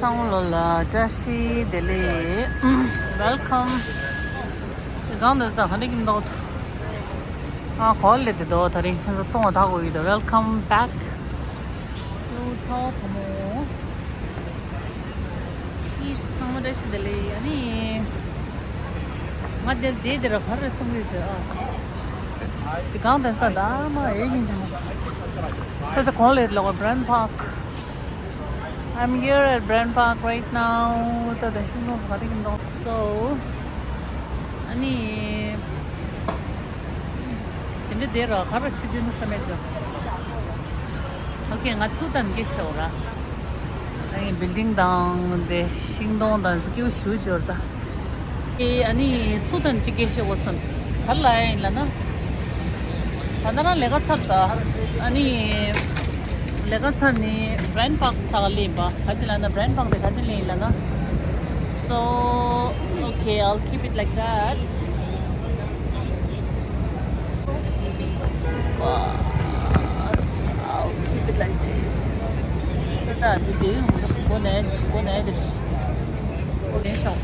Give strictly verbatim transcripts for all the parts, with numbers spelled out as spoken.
ཚང་མ་ལོ་ལ་བཀྲ་ཤིས་བདེ་ལེགས། Welcome. གང་འདུག་ཟེར་ན་ག་འདྲ་ཡིན་མདོག་ཐུག་ཨ་གོ་ལེ་དེ་འདུག་ད་རིང་ཁྱོད་ཚོ་གཏོང་བ་དག་གོ་ཡོད། Welcome back. ཡོ་ཚ་བ་བུ་མོ། ཨི་ཚང་མ་བཀྲ་ཤིས་བདེ་ལེགས། ཨ་ནི་ང་དེ་དེ་དེ་ར་ག་རེ་བསམ་གྱི་ཡོད་ཟེར་ཨ། དེ་གང་དེ་ལྟ་ད་མ་ཨེ་ཡིན་གྱི་མོ། ཁྱོད་ཚོ་གོ་ལེ་ལོ་Brent Park. I'm here at Brent Park right now. ད་ད་ཤིང་སྡོང་ཚོ་ག་རེ་ཡིན་མདོག So, ཨ་ནི། དེ་འདྲ་དེ་ར་ག་ར་ཆི་དུས་ནི་ས་མེད་ཅོ། ཨོ་ཁེ་ང་ཚུར་དང་གེ་ཤོག་ར། ཨ་ནི་བིལ་ཌིང་དང་དེ་ཤིང་སྡོང་དང་ཟི་ཀེའུ་ཞུ་ཅོར་ད། ཨེ་ཨ་ནི་ཚུར་དང་ཅི་གེ་ཤོག་གོ་བསམ། ག་ལ་ཡིན་ལ་ན། ད་ལྟ་རང་ལས་ཀ་ཚར་ས། ཨ་ནི། ལས་ཀ་ཚར་ནི་Brent Park ད་ག་ལེན་པ། ག་ཅི་ལ་ན་Brent Park དེ་ག་ཅི་ལེན་ལ་ན། So, okay, I'll keep it like that. This gosh, I'll keep it like this. ད་ད་འདི་འདི་གོ་ནས་གོ་ནས་འདི་གོ་ནས་ཤོག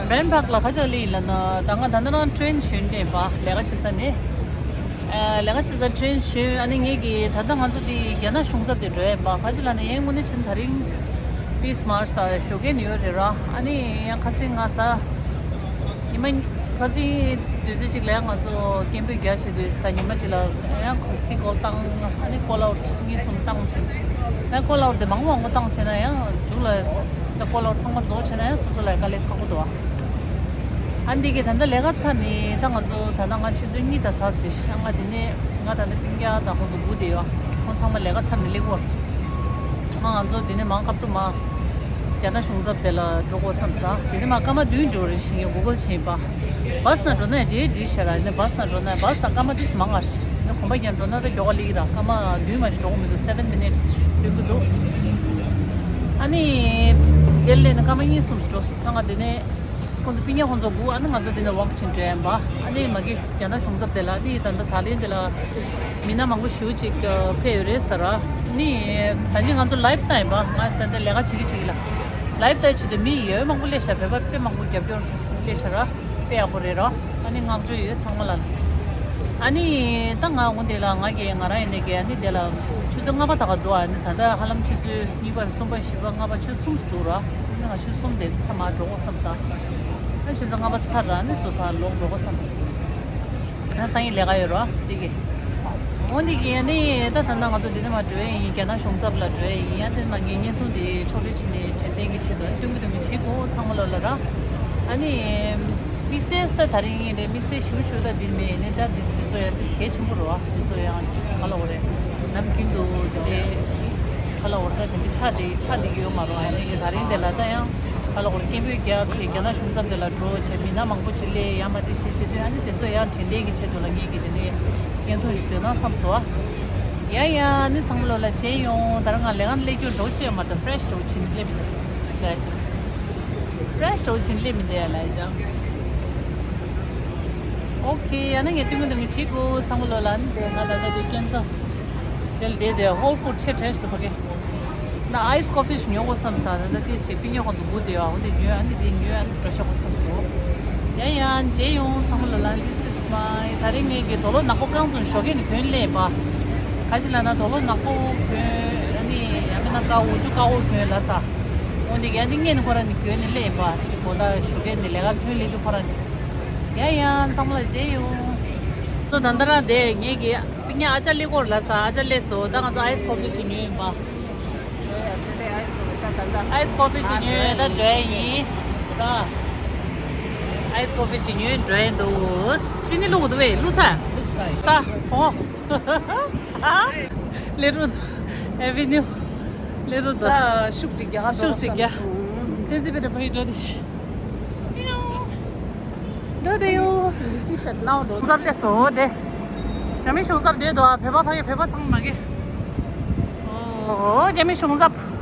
Brent Park ལ་ག་ཅི་ལེན་ལ་ན། ད་ང་ད་ནི་རང་ཊེན་ཞོན་ནས་པ་ལས་ཀ་བྱེད་ས་ནས། ལས་ཀ་བྱེད་ས་ཊེན་ཞོན། ཨ་ནི་ངེད་ཀྱི་ད་ལྟ་ང་ཚོ་དེ་རྒྱ་ནག་གཞུང་ཚབ་དེ་འགྲོ་ཡིན་པ། ག་ཅི་ལ་ནི་ཡིན་དངོས་གནས་ཕྱིན་ད་རིང་བིས་མར་ཆི་ད་ཞོགས་ཀས་ནི་ཡོད་རེད་ར། ཨ་ནི་ཡང་ཁ་སང་ང་ས་ཉི་མ་ཁ་སང་དུས་ཚོད་གཅིག་ལ་ཡང་ང་ཚོ་སྐད་འབོད་རྒྱག་བྱེད་དུས་ས་ཉི་མ་གཅིག་ལ་ཡང་ཁོ་སི་ཀོལ་བཏང་། ཨ་ནི་ཀོལ་ཨའུཊ་གཉིས་གསུམ་བཏང་ཕྱིན། ཡང་ཀོལ་ཨའུཊ་དེ་མང་མང་པོ་བཏང་བྱས་ན་ཡང་མཇུག་ལ་ད་ཀོལ་ཨའུཊ་ཚང་མ་རྫོགས་བྱས་ན་ཡང་སོ་སོ་ལ་དཀའ་ལས་ཁག་པོ་འདུག་ཨ་འདི་གི་ད་ལྟ་ལས་ཀ་ཚར་ནས་ད་ང་ཚོ་ད་ལྟ་ང་ཆུ་ཚོད་གཉིས་ད་ཚར་ཞེས་ཤག་ང་དེ་ནས་ང་ད་ལྟ་སྤུན་ཀྱག་དང་ཁོང་ཚོ་སྒུག་བསྡད་ཡོད། ཁོང་ཚང་མ་ལས་ཀ་ཚར་ནས་སླེབས་ཡོད། ང་ང་ཚོ་དེ་ནས་མང་སྐབས་དུ་མ་རྒྱ་ནག་གཞུང་ཚབ་དེ་ལ་འགྲོ་དགོས་བསམ་ས། དེ་ནས་མ་སྐར་མ་བདུན་འགྲོ་རེད་ཞིག་ངས་གུ་གལ་བྱས་པ། བཱས་ནང་འགྲོ་ན་བྲེལ་བྲེལ་ཤ་ར་ནས་བཱས་ནང་འགྲོ་ན་བཱས་ནང་སྐར་མ་ཏིས་མང་ང་ཞིག་ནས་གོམ་པ་རྒྱག་འགྲོ་ན་ད་མགྱོགས་པ་སླེབས་ཀྱི་ར། སྐར་མ་བདུན་མ་ཞིག་འགྲོ་གི་མི་འདུག seven minutes སྟོན་གི་འདུག་ཨ་ནི་དེ་ལས་ནས་སྐར་མ་གཉིས་གསུམ་ཞིག་འགྲོ་སོང་ང་དེ་ནས། ཁོང་ཚོ་སྤུན་ཀྱག་ཁོང་ཚོ་སྒུག་ཨ་ནི་ང་ཚོ་དེ་ནས་ཝོག་བྱེད་འགྲོ་ཡིན་པ། ཨ་ནི་མ་གི་རྒྱ་ནག་གཞུང་ཚབ་དེ་ལ་ནི་ད་ལྟ་ད་ལན་དེ་ལ་མི་སྣ་མང་པོ་ཞེ་ཅིག་ཕེབས་ཡོད་རེད་ཟེར་ར། ནི་ད་ནི་ང་ཚོ་ལའིབ་བཏང་ཡིན་པ། ང་ད་ལྟ་ལས་ཀ་བྱེད་ཀྱི་བྱེད་ཀྱི་ལ་ལའིབ་བཏང་བྱེད་དུས་མི་ཡོད་མང་པོ་སླེབས་ཤག་བོད་པ་དཔེ་མང་པོ་རྒྱབ་སྐྱོར་སླེབས་ཤག་ར། དཔེ་ཡག་པོ་རེད་ར། ཨ་ནི་བསྔགས་བརྗོད་ཡོད་ཚང་མ་ལ། ཨ་ནི་ད་ང་འོང་དེ་ལ་ང་གི་ང་རང་ཡིན་ནས་གི་ཨ་ནི་དེ་ལ་ཆུ་ཚོད་ལྔ་པ་ད་ག་འདུག་ཨ་ནི་ད་ལྟ་ཧ་ལམ་ཆུ་ཚོད་གཉིས་པ་རེད། གསུམ་པ་བཞི་པ་ལྔ་པ་ཆུ་གསུམ་འདུག་ར། ཨ་ནི་ང་ཆུ་གསུམ་དེ་ད་མར་འགྲོ་དགོས་བསམ་ས། ཨ་ཆུ་ཚོད་ལྔ་པ་ཚར་ར་ནི་སོ་ད་ལོག་འགྲོ་དགོས་བསམ་སོང་། ང་སང་ཉིན་ལས་ཀ་ཡོད་རོ་འདི་གི། འོ་འདི་གི་ནི་ད་ད་ལྟ་ང་ཚོ་འདི་ནས་མར་འགྲོ་ཡ་ཡིན། རྒྱ་ནག་གཞུང་ཚབ་ལ་འགྲོ་ཡ་ཡིན། ཡང་དེ་ནང་གི་བརྙན་ཐུང་དེ་ཕྱོགས་སྒྲིག་བྱས་ནས་དྲན་རྟེན་གྱི་ཆེད་དུ་སྟོན་གི་སྟོན་གི་བྱེད་དགོས་ཚང་མ་ལོ་ལ་ར། ཨ་ནི་དམིགས་བསལ་ད་ད་རིང་ཡིན་རེད། དམིགས་བསལ་ཞུ་ཞུ་ད་འདི་མེད་ནི་ད་འདི་འདི་ཚོ་ཡང་དེ་གལ་ཆེན་པོ་རེད་བ། འདི་ཚོ་ཡང་ཅིག་ག་ལ་འོ་རེད། ནམ་རྒྱུན་དུ་དེ་འདྲའི་ག་ལ་འོ་རེད། ད་དེ་འདྲའི་ཆ་དེ་ཆ་དེ་གི་ཡོད་མ་རུང་། ཨ་ནི་གི་ད་རིང་དེ་ལ་ད་ཡང་། ཧ་ལ་གོ་རེ་སྐད་འབོད་རྒྱབ་བྱས་རྒྱ་ནག་གཞུང་ཚབ་དེ་ལ་འགྲོ་བྱས་མི་སྣ་མང་པོ་ཅིག་སླེབས་ཡ་མ་དེ་བྱེད་བྱེད་དུས་ཨ་ནི་དེ་ཚོ་ཡང་དྲན་རྟེན་གྱི་ཆེད་དུ་ལ་ངེད་ཀྱི་དེ་ནས་བརྙན་ཐུང་ཞིག་བཟོས་ན་བསམ་སོང་ཨ། ཡ་ཡ་ནི་ཚང་མ་ལོ་ལ་མཇལ་ཡོང་། ད་རང་ང་ལས་ཀ་སླེབས་རྒྱུར་འགྲོ་བྱས་མ་ད་ཕྲེ་ཤི་འགྲོ་བྱིན་སླེབས་ལ་ཅིག་ཕྲེ་ཤི་འགྲོ་བྱིན་སླེབས་མི་འདུག་ཡ་ལ་ཅང་། ཨོ་ཁེ་ཡ་ན་ངས་ཏུང་ཏུང་ཏུང་བྱེད་དགོས་ཚང་མ་ལོ་ལ་ནི་དེ་ང་ད་ལྟ་དེ་སྐྱེན་ཚ་དེ་ལ་དེ་དེ་ཧོལ་ཧྥུཌ་ཆེ་ཕྲེ་ཤི་འགྲོ་བ་གེ། ད་ཨའི་སི་ཀོ་ཕི་ཞིག་ཉོ་དགོས་བསམ་ས། ད་ལྟ་དེ་ཞིག་པི་ཉོ་ཁོང་ཚོ་སྒུག་བསྡད་ཡོད། འོ་དེ་ཉོས། ཨ་ནི་དེ་ཉོས། ཨ་ནི་འགྲོ་ཤག་དགོས་བསམ་སོང་། ཡ་ཡ་མཇལ་ཡོང་ཚང་མ་ལོ་ལ། This is my། ད་རིང་ངེད་ཀྱི་དུག་ལོག་ནག་པོ་རྐང་བཙུགས་ཞོགས་ཀས་ནས་གྱོན་སླེབས་པ། ག་ཅི་ལབ་ན་དུག་ལོག་ནག་པོ་གྱོན། ཨ་ནི་ཡང་མིན་ན་དཀར་པོ་ཅུ་དཀར་པོ་གྱོན་ལབ་ས། འོ་དེ་ཡང་འདི་ངེད་ནི་ཁོ་རང་ནི་གྱོན་ནས་སླེབས་པ། དགོང་དག་ཞོགས་ཀས་ནས་ལས་ཀ་ཐོན་སླེབས་དུས་ཁོ་རང་ནི། ཡ་ཡ་ཚང་མ་ལ་མཇལ་ཡོང་། ད་ད་ལྟ་རང་དེ་ངེད་ཀྱི་པི་ཉ་ཨ་ཅག་སླེབས་སྐོར་ལབ་ས། ཨ་ཅག་སླེབས་སོང་། ད་ང་ཚོ་ཨའི་སི་ཀོ་ཕི་ཅིག་ཉོས་ཡིན་པ། ཨའི་སི་ཀོ་ཕི་ཅིག་ཉོས་ད་འགྲོ་ཡ་ཡིན། ད་ཨའི་སི་ཀོ་ཕི་ཅིག་ཉོས་འགྲོ་ཡ་འདུག་ཅི་ནི་བླུགས་འདུག་བས་བླུགས་ས། ས་འོ། ལེ་རུ་ཨེ་བི་ནིའུ་ལེ་རུ་ད་ཤུགས་ཅིག་རྒྱག་ཤུགས་ཅིག་རྒྱག་ཕན་ཚུན་བེད་སྤྱོད་འགྲོ་དེ་ཤི། འགྲོ་དེ་ཡོ། ཊི་ཤར་ཊི་ནའོ་འགྲོ། ཤོང་ཚབ་སླེབས་སོང་དེ། རྒྱ་མི་ཤོང་ཚབ་བསྡད་འདུག་ཨ། བོད་པ་ཕ་གི་བོད་པ་ཚང་མ་གི། ཨོ། ཨོ། རྒྱ་མི་གཞུང་ཚབ།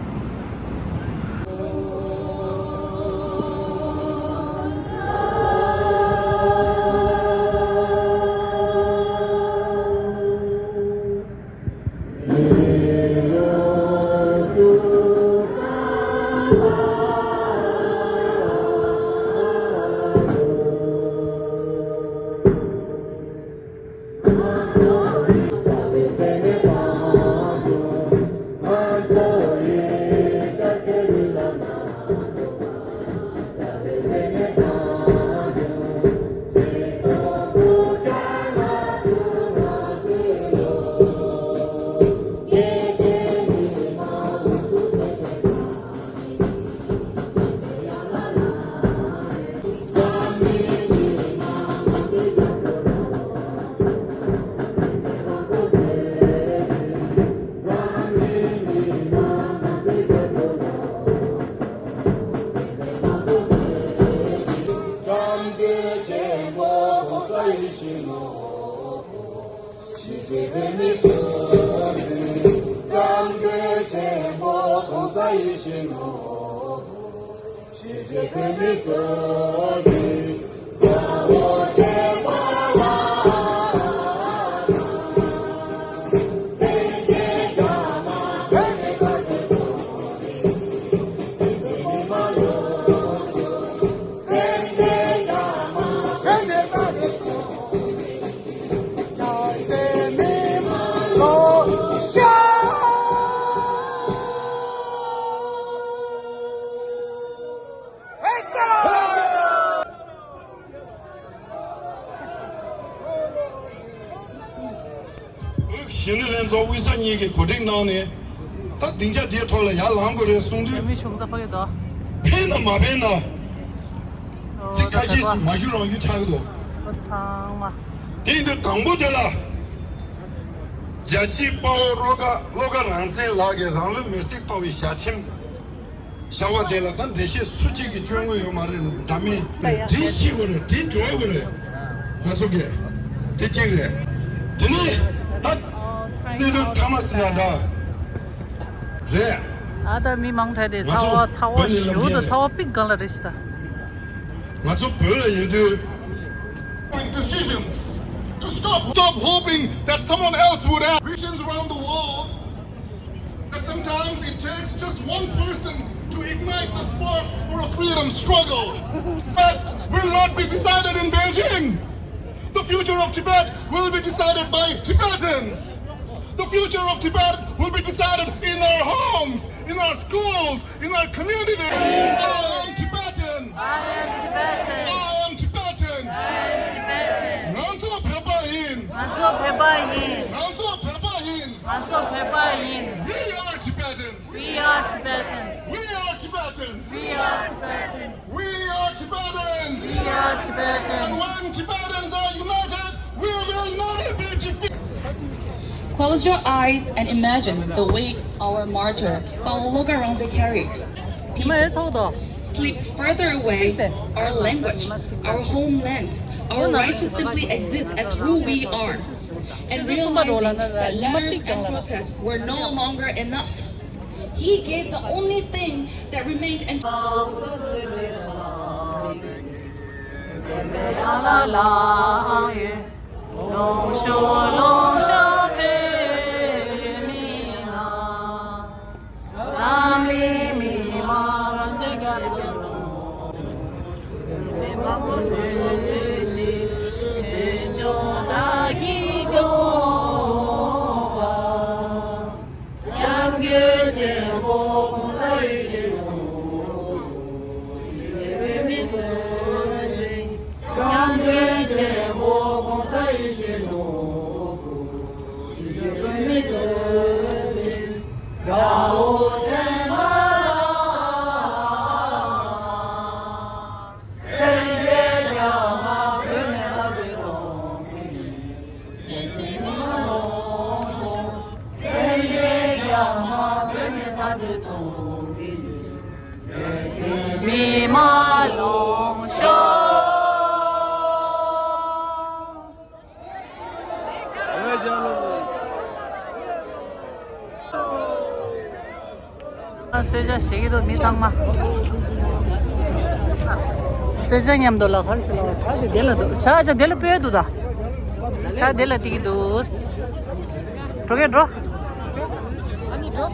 སྐྱབས་མགོན་ཆེན་པོ་གོང་ས་ཡིད་བཞིན་ནོར་བུ། གཞིས་བྱེས་བོད་མི་གཙོ་བོ། སྐྱབས་མགོན་ཆེན་པོ་གོང་ས་ཡིད་བཞིན་ནོར་བུ། གཞིས་བྱེས་བོད་མི་གཙོ་བོ། དགའ་བོ་ཆེན་པོ་ལ། གཞོན་ནུ་ལྷན་ཚོགས་དབུས་ས་གཉིས་ཀྱིས་གོ་སྒྲིག་གནང་ནས། ད་སྡིངས་ཆ་འདིའི་ཐོག་ལ་ཡར་ལངས་དགོས་རེད་གསུངས་དུས། རྒྱ་མི་གཞུང་ཚབ་ཕ་གི་དོ། ཕན་ན་མ་ཕན་ན། ཨོ། ཚིག་ཁ་ཤས་ཤིག་མ་ཞུ་རང་ཞུ་ཆགས་ཀྱི་འདུག་ཨོ། ཚང་མ། དེ་འདི་དང་པོ་དེ་ལ། རྒྱལ་གཅེས་དཔའ་བོ་བློ་དགའ་བློ་དགའ་རང་བཙན་ལགས་ཀྱིས་རང་ལུས་མེར་སྲེག་གཏོང་བའི་ཞལ་ཆེམས། བྱ་བ་དེ་ལ་ད་འགྲེལ་བཤད་སུ་གཅིག་གིས་སྐྱོན་དགོས་ཡོད་མ་རེད། འདྲ་མིན་དྲིན་ཤེས་དགོས་རེད། དྲིན་གྲོགས་དགོས་རེད། ང་ཚོ་གིས་དེ་གཅིག་རེད། དེ་ནས་ད་གནད་དོན་མཐའ་མ་ཟེར་ན་འདྲ་རེད། ཨ་ད་མི་མང་དྲགས་དེ་ང་ཚོ་ཚ་བ་ཚ་བ་བོད་ནས་ཞུ་ལབ་ད་མཁན་ཚ་བ་པིག་གང་ལ་རེད་ཤི་ད། ང་ཚོ་བོད་ལ་ཡོད་དུས། Decisions to stop, stop hoping that someone else would act. Visions around the world that sometimes it takes just one person to ignite the spark for a freedom struggle. But will not be decided in Beijing. The future of Tibet will be decided by Tibetans. The future of Tibet will be decided in our homes, in our schools, in our community. I am Tibetan. I am Tibetan. I am Tibetan. I am Tibetan. ང་ཚོ་བོད་པ་ཡིན། ང་ཚོ་བོད་པ་ཡིན། ང་ཚོ་བོད་པ་ཡིན། ང་ཚོ་བོད་པ་ཡིན། We are Tibetans. We are Tibetans. We are Tibetans. We are Tibetans. We are Tibetans. We are Tibetans. And when Tibetans are united, we will never be defeated. Close your eyes and imagine the way our martyr, Paolo Garranza, carried. People sleep further away, our language, our homeland, our right to simply exist as who we are, and realizing that letters and protests were no longer enough. He gave the only thing that remained and སྐྱབས་མགོན་ཆེན་པོ་གོང་ས་ཡིད་བཞིན་ནོར་བུ། བོད་མི་གཙོ་འཛིན། སྐྱབས་མགོན་ཆེན་པོ་གོང་ས་ཡིད་བཞིན་ནོར་བུ། བོད་མི་གཙོ་འཛིན། དགའ་བོ་ཆེན་པོ་ལ། སེམས་ཅན་ཡོངས་ལ་བོད་མི་ལ་བོད་དོན་མི་མ་ལོངས་ཤོག། སེམས་ཅན་ཡོངས་ལ་བོད་མི་ལ་བོད་དོན་མི་མ་ལོངས་ཤོག། གསོལ་ཇ་བཞེས་ཀྱི་འདུག་མི་ཚང་མ། གསོལ་ཇ་མཉམ་དུ་ལ་ཧར་ཞུ་ལ་ཇ་དེ་དེ་ལ་འདུག་ཇ་ཇ་དེ་ལ་སྤོས་འདུག་ད་ཇ་དེ་ལ་བསྡད་ཀྱི་འདུག་འགྲོ་གས་འགྲོ། ཨ་ནི་འགྲོ།